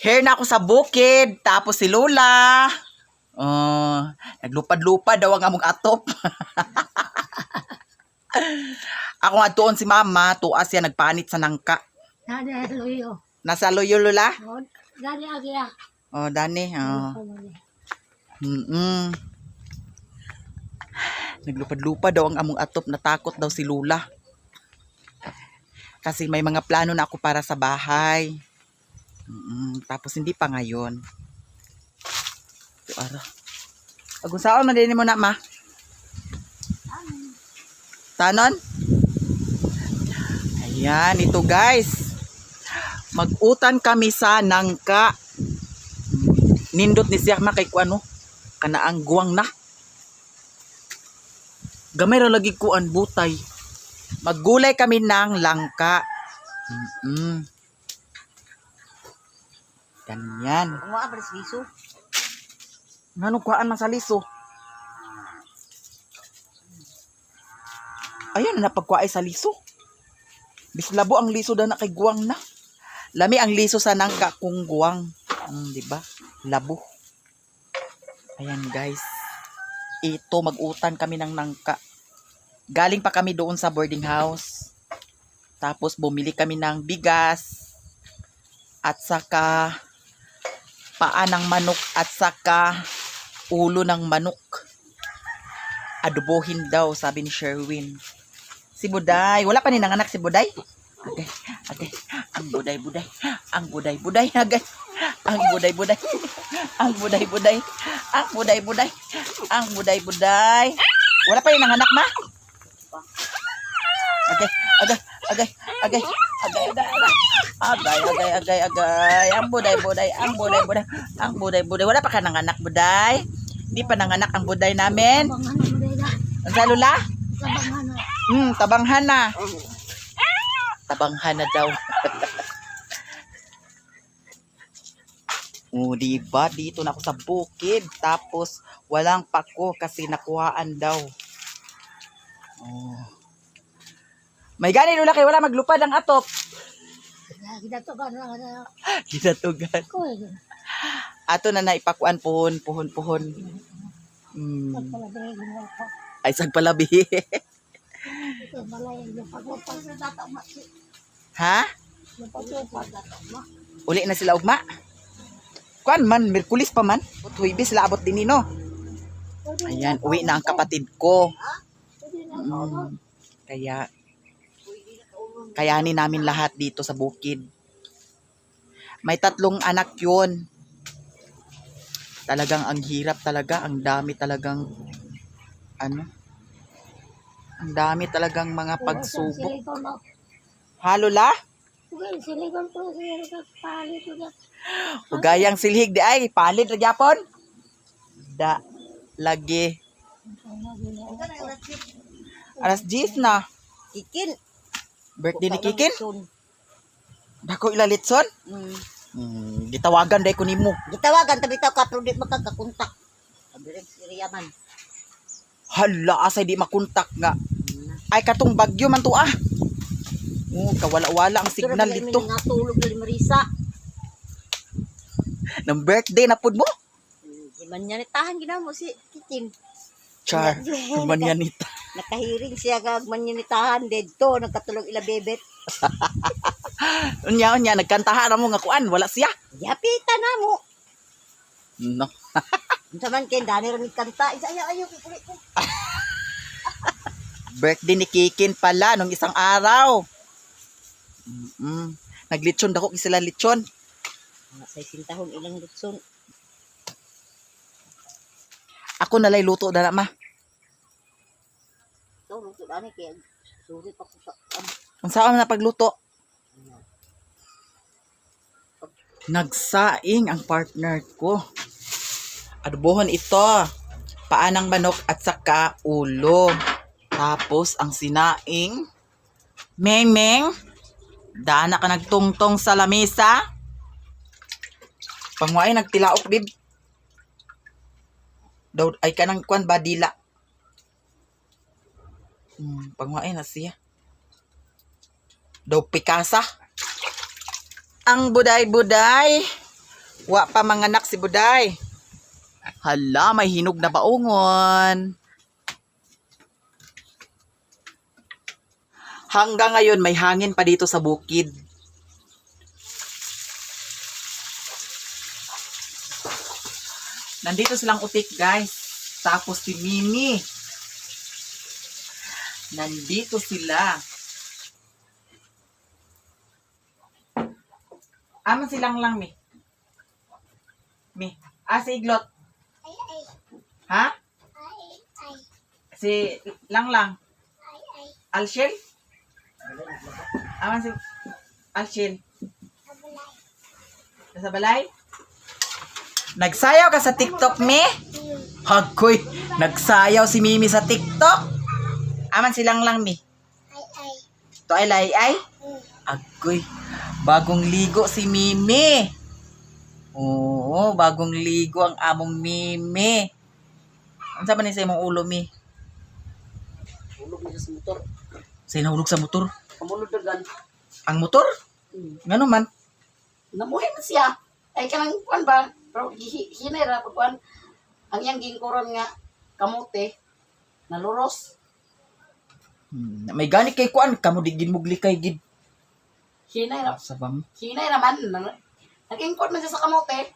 Here na ako sa bukid. Tapos si Lola. Oh, naglupad-lupad daw ang among atop. Ako nga tuon si mama, tuas siya nagpanit sa nangka. Dani luyo. Nasa loyo, Lola? Dani agya. Oh, dani. Oh. Naglupad-lupad daw ang among atop, natakot daw si Lula. Kasi may mga plano na ako para sa bahay. Tapos hindi pa ngayon. Ito, ara. Agunsaon man din mo na, ma? Tanon? Ayan, ito guys. Mag-utan kami sa nangka. Nindot ni siya ma kay kuano. Kanaang guwang na. Gamay ra lagi kuan butay. Maggulay kami ng langka. Ganyan. Ang mga baris liso. Ngano kuhaan man sa liso? Ayun na napagkuhaay sa liso. Bislabo ang liso da na kay guwang na. Lami ang liso sa nangka kung guwang. Di ba? Labo. Ayan guys. Ito mag-utan kami ng nangka. Galing pa kami doon sa boarding house. Tapos bumili kami ng bigas at saka paa ng manok at saka ulo ng manok. Adobohin daw, sabi ni Sherwin. Si Buday. Wala pa ni nanganak si Buday? Agay, agay. Ang Buday, Buday. Ang Buday, Buday. Agay. Ang Buday, Buday. Ang Buday, Buday. Ang Buday, Buday. Ang Buday, Buday. Wala pa ni nanganak, ma? Agay, agay, agay, agay, agay, agay, agay. Agay, agay, agay, agay. Ang Buday, Buday, ang Buday, Buday. Ang Buday, Buday. Wala pa ka nanganak, Buday? Hindi pa nanganak ang Buday namin. Bangano mo dai. Ang sa lula? Bangano. Tabanghan na. Tabanghan na daw. O, di ba? Dito na ako sa bukid. Tapos, walang pako kasi nakuhaan daw. Oh. May gani lula kay wala maglupad ang atop. Ginatugan lang na Ginatugan. ko. Ato na naipakuan pohon, pohon, pohon. Pagpalabi ginawa ko. Ay, sagpalabi. Ito balay lupag-lupag sa data ma. Ha? Lupag-lupag data ma. Uli na sila ugma. Kuan man, Merkulis pa man. Huwebes sila abot din no. Ayan, uwi na ang kapatid ko. Kaya, kayanin namin lahat dito sa bukid. May tatlong anak yun. Talagang ang hirap talaga. Ang dami talagang, ano, ang dami talagang mga pagsubok. Halo la? Silikon ko silikon palit ko. Ugayang silhig di ay, palid ra gyapon. Da, lagi. Alas 10 na. Kikin. Birthday ni Kikin? Dako ila litson? Gitawagan day ko nimo. Gitawagan tabi taw ka pero di makakakontak. Sabi rin si Riyaman. Hala, asay di makontak nga. Ay katong bagyo man to ah. Oh, kawala-wala ang signal dito. Natulog na Marisa. Nang birthday na pud mo. Di man niya nitahan ginawa mo si Kikin. Char, manyanita. Nakahiring siya kag man niya nitahan didto nagkatulog ila bebet. Unya unya nagkantahan ra mo nga kuan, wala siya. Yapita na mo. No. Unsa man kay dani ra mig kanta. Isa ayo ayo kay ko. Birthday ni Kikin pala nung isang araw. Naglitsyon dako sila litsyon. Mga sa sintahon ilang lutson. Ako nalay luto dala ma. To luto dani kay suri pa ko sa Unsa man na pagluto? Nagsaing ang partner ko. Adobohon ito. Paa ng manok at saka ulo. Tapos ang sinaing. Meng Meng, dana ka nagtungtong sa lamesa. Pangwaay nagtilaok bib. Daw ay kanang kwan ba dila. Pangwaay na siya. Daw pikasa. Ang buday-buday. Wa pa manganak si Buday. Hala, may hinog na baungon. Hanggang ngayon, may hangin pa dito sa bukid. Nandito silang utik, guys. Tapos si Mimi. Nandito sila. Aman silang lang, Mi. Mi. Ah, si Iglot. Ay, ay, Ha? ay, ay, Si Langlang. ay, ay. Alshel? Aman si Alshel. Abalay. Nasa balay? Nagsayaw ka sa TikTok, Mi? Hagoy, nagsayaw si Mimi sa TikTok. Aman si Langlang, Mi. Ay, ay. To ay lay ay. Agoy, bagong ligo si Mimi. Oo, bagong ligo ang among Mimi. Unsa man ni sa imong ulo, Mi? Hulog niya sa motor. Sa nahulog sa motor. Kamulod dagan. Ang motor? Ngano man? Namuhi man siya. Ay kanang kuan ba? Pero hinay ra pag kuan. Ang iyang gingkuron nga kamote naluros. May gani kay kuan kamo di ginmugli kay gid. Hinay ra. Sa bam. Hinay ra man. Nagingkod man siya sa kamote.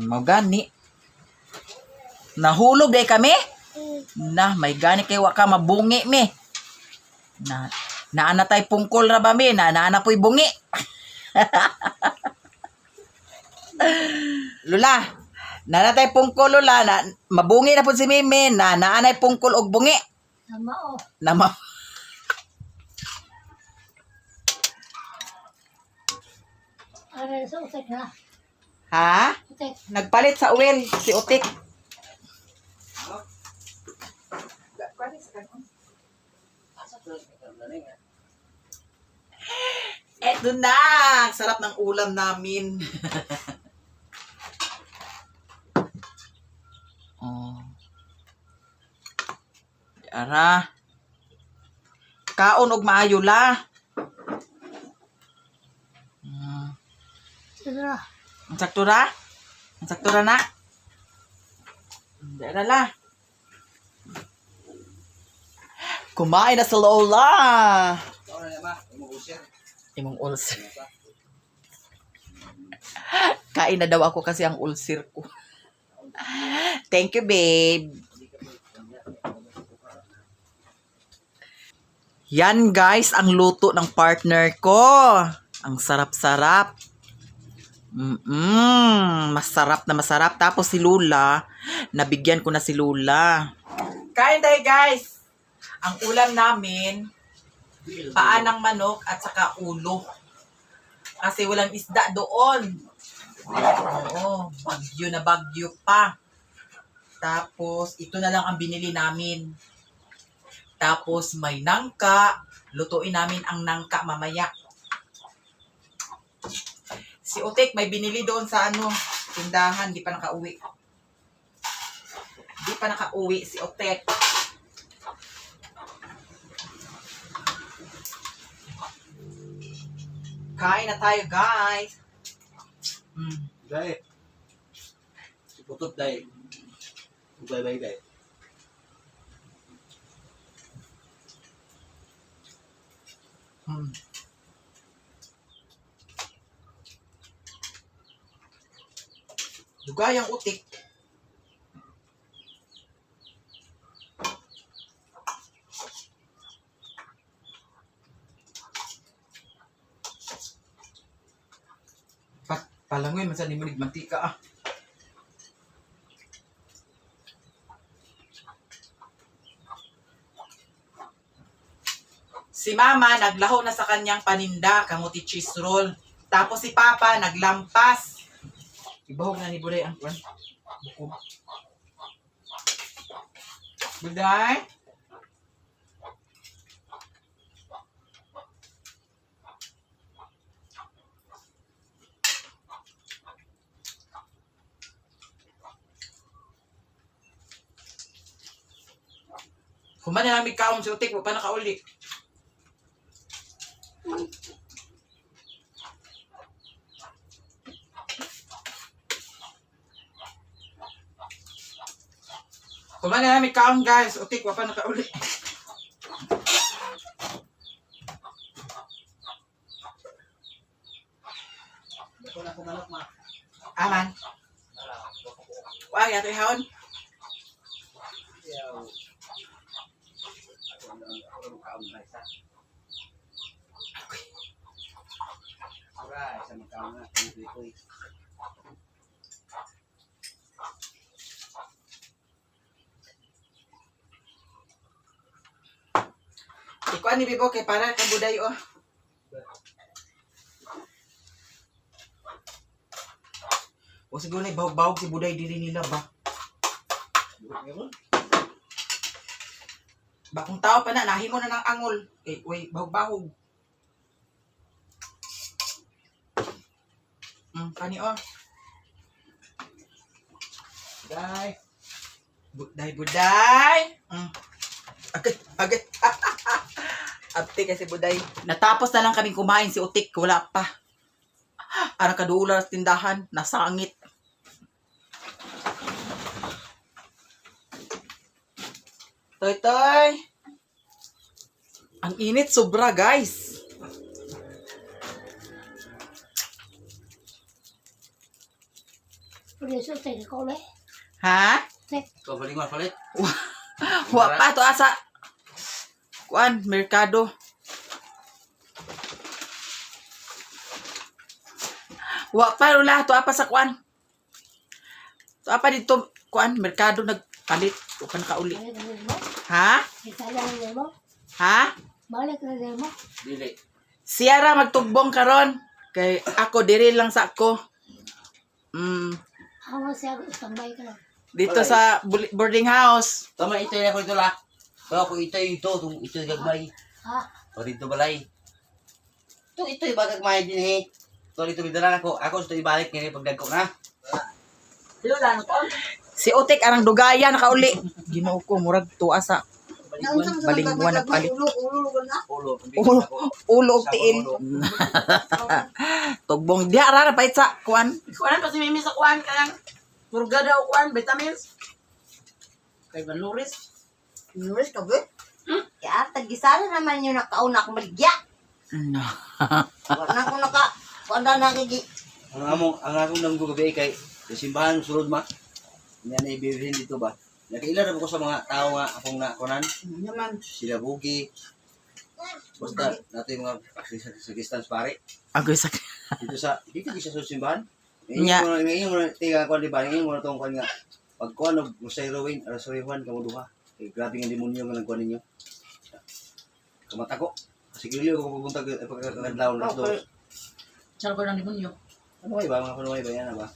Mao gani. Nahulog day kami? Na, may gani kay wa ka mabungi mi. Na naana tay pungkol ra ba mi? Na naana po'y bungi. Lula, naana tay pungkol Lula, na mabungi na pud si Mimi, na naanay pungkol og bungi. Tama oh. Na ma Ano sa utek ha? Ha? Utek. Nagpalit sa oil si Utik. Eto na! Ang sarap ng ulam namin. Oh. Ara. Kaon og maayo la. Siguro. Ang sakto ra? Ang sakto ra na? Dara la. Kumain na sa Lola. Imong ulcer. Kain na daw ako kasi ang ulcer ko. Thank you, babe. Yan guys, ang luto ng partner ko. Ang sarap-sarap. Masarap na masarap. Tapos si Lula, nabigyan ko na si Lula. Kain tayo guys! Ang ulam namin, paa ng manok at saka ulo. Kasi walang isda doon. Oo, bagyo na bagyo pa. Tapos, ito na lang ang binili namin. Tapos, may nangka. Lutuin namin ang nangka mamaya. Si Otek may binili doon sa ano, tindahan, di pa nakauwi. Di pa nakauwi si Otek. Kain na tayo, guys. Dai. Putot dai. Bye bye dai. Dugay ang utik. Pat palangoy man sa nimo mantika ah. Si Mama naglaho na sa kanyang paninda, kamuti cheese roll. Tapos si Papa naglampas. Ibahog na ni Buday ang kwan. Buko. Buday? Kuman na namin kaon si Utik, wa pa nakauli. Kumain na namin kaon, guys. Utik, wapa na kauli. Ako na kumanok ma. Aman. Wag, yato ihawon. Yaw. Ako na ako na kaon na isa. Ura, isa magkaon na. Ito. Ikuan ni Bibo kay para kang buday oh. O siguro na bahog-bahog si Buday diri nila ba? Bakong tao pa na, nahimo na ng angol. Eh, uy, bahog-bahog. Kani oh. Day. Buday, buday. Agay, agay. Apte kasi buday. Natapos na lang kaming kumain si Utik, wala pa. Arang kaduula sa tindahan, nasangit. Toy, toy. Ang init sobra, guys. Liso take ko le. Ha? Take. Ikaw balingon palit. Wa pa to asa. Kuan, merkado. Wa pa ula to apa sa kuan. To apa dito kuan merkado nagpalit wa pa nakauli. Balik na mo. Ha? Isala na mo. Ha? Balik na mo. Dili. Siyara magtugbong karon kay ako diri lang sa ako. Awa siya standby ka lang. Dito sa boarding house. Tama ito na ko ito la. So ako ito ito tung ito gagmay. Ha? O dito balay. Ito ito iba gagmay din eh. Ito dito bidala ako. Ako sa ibalik ngini pag dagko na. Si Utik arang dugaya nakauli. Ginoo ko murag tuwa sa balingwan nagpalit. Ulo. Ulo, ulo og tiil. Tugbong diha ra pait sa kuan. Kuan pa si Mimi sa kuan kanang murga daw kuan vitamins. Kay Banluris. Nuris ka ba? Kaya tagisara naman yung nakauna akong baligya. No. Wala na akong naka... Wala na kigi. Ang among ang akong nanggo gabi kay sa simbahan sulod ma. Niya na ibibilhin dito ba. Nakaila ra ko sa mga tao nga akong nakunan. Naman. Sila Bugi. Basta nato yung mga sa distance pare. Agoy sa Dito sa dito gyud sa simbahan. Nya. May ingon mo na tiga ko di ba? Ingon mo na tong kuan nga. Pag kuan og Rosario Wayne, Rosario Juan kamo duha. Kay grabe nga demonyo nga nagkuan ninyo. Kamata ko. Kasi gilyo ko pupunta pagkakadlaw na dos. Char ko ng demonyo. Ano ba mga kuno ba yan ba?